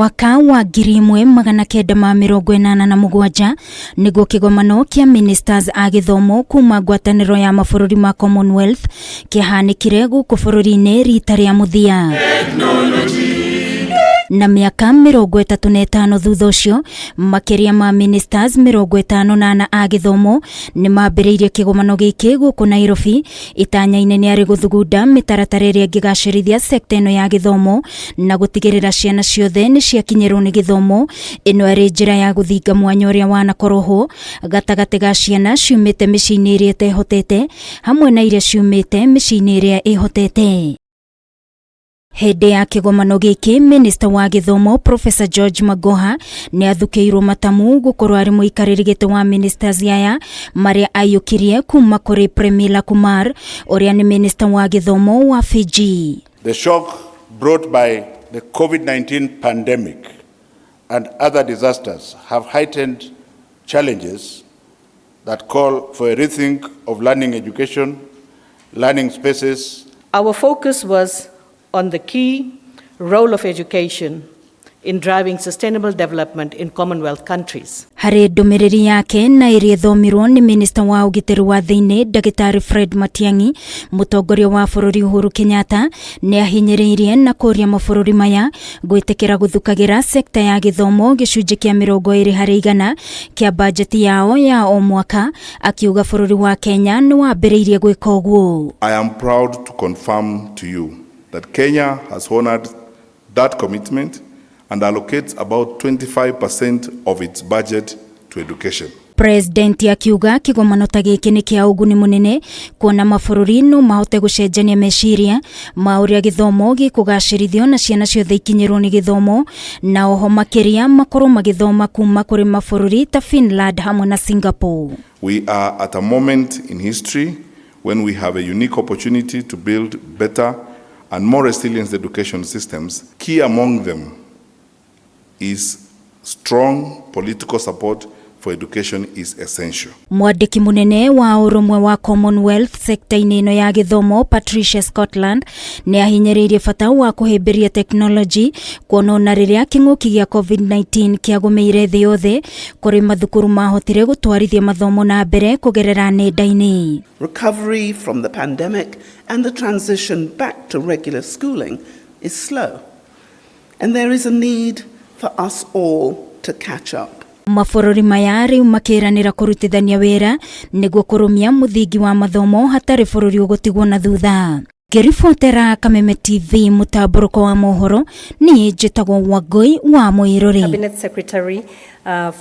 Mwaka wa 1987 nĩguo kĩgomano kĩa ministers a gĩthomo kuma ngwatanĩro ya mabũrũri ma Commonwealth kĩahanĩkire gũkũ bũrũri-inĩ rita rĩa mũthia. Na mĩaka 35 thutha ũcio, makĩria ma ministers 54 a gĩthomo nĩ mambĩrĩirie kĩgomano gĩkĩ gũkũ Nairobi. Itanya inene arĩ gũthugunda mĩtaratara ĩrĩa ĩngĩgacĩrithia sekta ĩno ya gĩthomo na gũtigĩrĩra ciana ciothe nĩ ciakinyĩrwo nĩ gĩthomo. Ĩno ĩrĩ njĩra ya gũthinga mwanya ũrĩa wanakorwo ho gatagatĩ ga ciana ciumĩte mĩciĩ-inĩ ĩrĩa ĩtehotete hamwe na iria ciumĩte mĩciĩ-inĩ ĩrĩa ĩhotete. Hĩndĩ ya kĩgomano gĩkĩ, Minista wa gĩthomo Professor George Magoha nĩ athukĩirwo matamu gũkorwo arĩ mũikarĩri gĩtĩ wa ministers aya marĩa aiyũkirie kuma kũrĩ Premila Kumar, ũrĩa nĩ minista wa gĩthomo wa Fiji. The shock brought by the COVID-19 pandemic and other disasters have heightened challenges that call for a rethink of learning education, learning spaces. Our focus was on the key role of education in driving sustainable development in Commonwealth countries. Harĩ ndũmĩrĩri yake na ĩrĩa ĩthomirwo nĩ minista wa ũgitĩri wa thĩinĩ Ndagĩtarĩ Fred Matiang'i, mũtongoria wa bũrũri Uhuru Kenyatta nĩ ahinyĩrĩirie na kũria mabũrũri maya gwĩtĩkĩra gũthukagĩra sekta ya gĩthomo gĩcunjĩ kĩa 20% kĩa bajeti yao ya o mwaka, akiuga bũrũri wa Kenya nĩ wambĩrĩirie gwĩka ũguo. I am proud to confirm to you that Kenya has honored that commitment and allocates about 25% of its budget to education. President akiuga kĩgomano ta gĩkĩ nĩ kĩa ũguni mũnene kuona mabũrũri no mahote gũcenjania meciria ma ũrĩa gĩthomo gĩkũgacĩrithio na ciana ciothe ikinyĩrwo nĩ gĩthomo, na oho makĩria makorwo magĩthoma kuma kũrĩ mabũrũri ta Finland hamwe na Singapore. We are at a moment in history when we have a unique opportunity to build better and more resilient education systems. Key among them is strong political support for education is essential. Mwandĩki mũnene wa ũrũmwe wa Commonwealth sekta-inĩ ĩno ya gĩthomo Patricia Scotland nĩ ahinyĩrĩirie bata wa kũhĩmbĩria tekinoronjĩ, kuona ona rĩrĩa kĩng'ũki gĩa COVID-19 kĩagũmĩire thĩ yothe, kũrĩ mathukuru mahotire gũtwarithia mathomo na mbere kũgerera nenda-inĩ. Recovery from the pandemic and the transition back to regular schooling is slow, and there is a need for us all to catch up. Mabũrũri maya rĩu makĩranĩra kũrutithania wĩra nĩguo kũrũmia mũthingi wa mathomo hatarĩ bũrũri ũgũtigwo na thutha. Ngĩribotera Kameme TV mũtambũrũko wa mohoro, niĩ njĩtagwo Wangũi wa Mũirũrĩ. Cabinet Secretary for